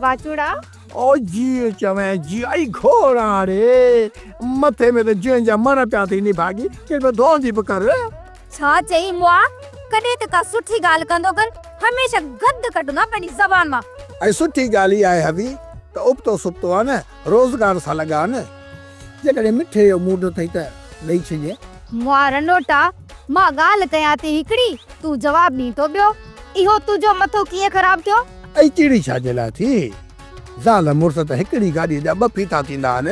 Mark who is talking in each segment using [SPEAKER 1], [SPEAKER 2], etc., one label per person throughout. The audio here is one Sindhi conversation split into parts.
[SPEAKER 1] واچوڙا.
[SPEAKER 2] او جيء چوين جيء اي گهوڙاڙي، مٿي ۾ ته جنهن جا مڻ پيا ٿي نڀاڳي، ڪنهن ۾ ڌوئندي به ڪر.
[SPEAKER 1] ڇا چئي مئا، ڪڏهن ته ڪا سٺي ڳالهه ڪندو ڪر، هميشه گند ڪڍندو آ پنهنجي زبان مان.
[SPEAKER 2] اي سٺي ڳالهه اها آهي حوي ته ابتو سبتو آ نه، روزگار سان لڳا نه. جيڪڏهن مٺي جو موڊ اٿئي ته ڏئي ڇڏجين.
[SPEAKER 1] مئا رنوٽا، مان ڳالهه ڪيان ٿي هڪڙي، تون جواب ڏين ٿو ٻيو. اهو تنهنجو مٿو ڪيئن خراب ٿيو؟
[SPEAKER 2] اي چڙي ڇا جي لاء ٿي؟ زال مڙس ته هڪڙي گاڏيء جا ٻه ڦيٿا ٿيندا آهن.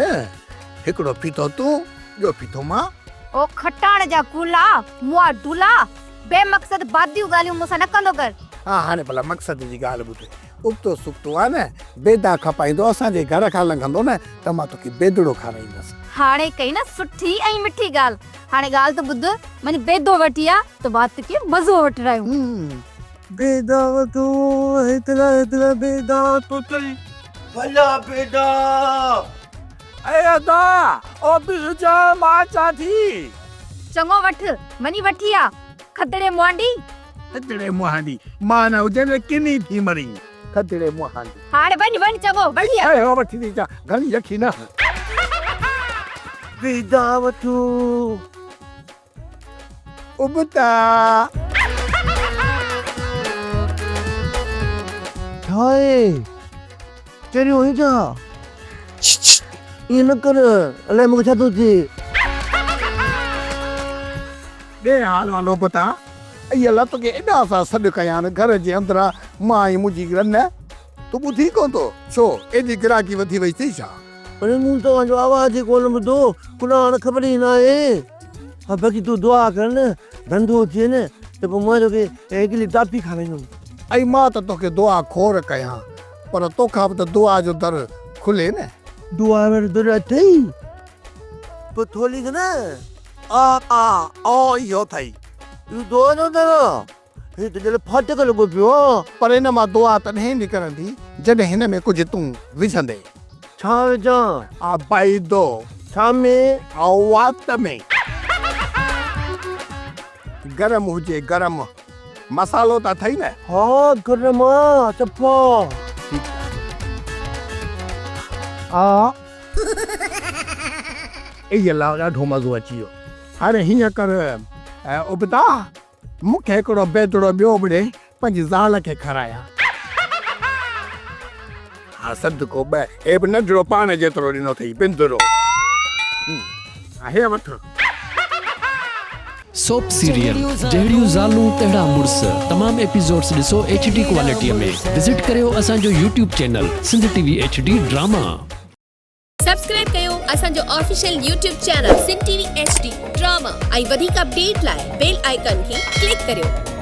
[SPEAKER 2] هڪڙو ڦيٿو تون، ٻيو ڦيٿو مان.
[SPEAKER 1] او کٽاڻ جا ڪولا، مئا ڊولا، بي مقصد باديون ڳالهيون مون سان نه ڪندو ڪر.
[SPEAKER 2] ها هاڻي ڀلا مقصد جي ڳالهه ٻڌ. ابتو سبتو آ نه، بيدا کپائيندو اسان جي گهر کان لنگهندو نه ته مان توکي بيدڙو کارائيندس.
[SPEAKER 1] هاڻي ڪئي نه سٺي ۽ مٺي ڳالهه. هاڻي ڳالهه ته ٻڌ، وڃ بيدو وٺي آ ته وات کي مزو وٺرايون.
[SPEAKER 2] بيدا وٺو هيترا هيترا بيدا توتئي. ڀلا بيدا. اي ادا او بيهجان مان اچان ٿي.
[SPEAKER 1] چڱو وٺ، وڃي وٺي آ، کدڙي مهانڊي.
[SPEAKER 2] کدڙي مهانڊي، مان نه هجين ته ڪني ٿي مرين. کدڙي مهانڊي.
[SPEAKER 1] هاڻي وڃ وڃ چڱو وٺي آ.
[SPEAKER 2] اي هو وٺي ٿي اچان، گهڻي يکي نه هڻ.
[SPEAKER 3] بيدا وٺو.
[SPEAKER 2] ابتا.
[SPEAKER 3] ڇا آهي؟ چريو آهين ڇا؟ ائين نه ڪر، الائي مون کي ڇا ٿو ٿئي.
[SPEAKER 2] ڏي حال حوال ابتا، اي الله توکي ايڏا سا سڏ ڪيان گهر جي اندران مان ۽ منهنجي رن، تون ٻڌين ڪونه ٿو، ڇو ايڏي گراهڪي وڌي وئي اٿئي ڇا؟
[SPEAKER 3] اڙي مون توهان جو آواز ئي ڪونه ٻڌو، ڪنان خبر ئي ناهي. ها باقي تون دعا ڪر نه ڌنڌو ٿئي نه ته پوء مان توکي هڪڙي ٽاپي کارائيندم.
[SPEAKER 2] ائي مان ته توکي دعا کوڙ ڪيان پر توکان به ته دعا جو در کلي نه.
[SPEAKER 3] دعا وارو در اٿئي؟ پوء ٿولي کي نه.
[SPEAKER 2] آ آ او اهو اٿئي.
[SPEAKER 3] اهو دعا جو در آ. هي ته ڄڻ ڦاٽڪ لڳو پيو آ.
[SPEAKER 2] پر ان مان دعا تڏهن نڪرندي جڏهن هن ۾ ڪجهه تون وجهندين.
[SPEAKER 3] ڇا وجهان؟
[SPEAKER 2] آ بيدو.
[SPEAKER 3] ڇا ۾؟
[SPEAKER 2] آ وات ۾. گرم هجي گرم. مصالحو ته اٿئي نه؟
[SPEAKER 3] ها گرم آ صفا.
[SPEAKER 2] ٺيڪ آ. اي الله ڏاڍو مزو اچي ويو. هاڻي هيئن ڪر ابتا. مون کي هڪڙو بيدڙو ٻيو به ڏي، پنهنجي زال کي کارايان. ها صدقو ٻه، هي به ننڍڙو پاڻ جيترو ڏنو اٿئي، بندرو. ها هي وٺ.
[SPEAKER 4] سوپ سيريل جهڙيون زالون تهڙا مڙس تمام ايپيسوڊس ڏسو ايڇ ڊي ڪوالٽي ۾ وزٽ ڪريو اسان جو YouTube channel Sindh T V H D drama.
[SPEAKER 5] Subscribe ڪيو اسان جو official YouTube channel Sindh T V H D drama ۽ وڌيڪ اپڊيٽ لاء بيل آئيڪان کي ڪلڪ ڪريو.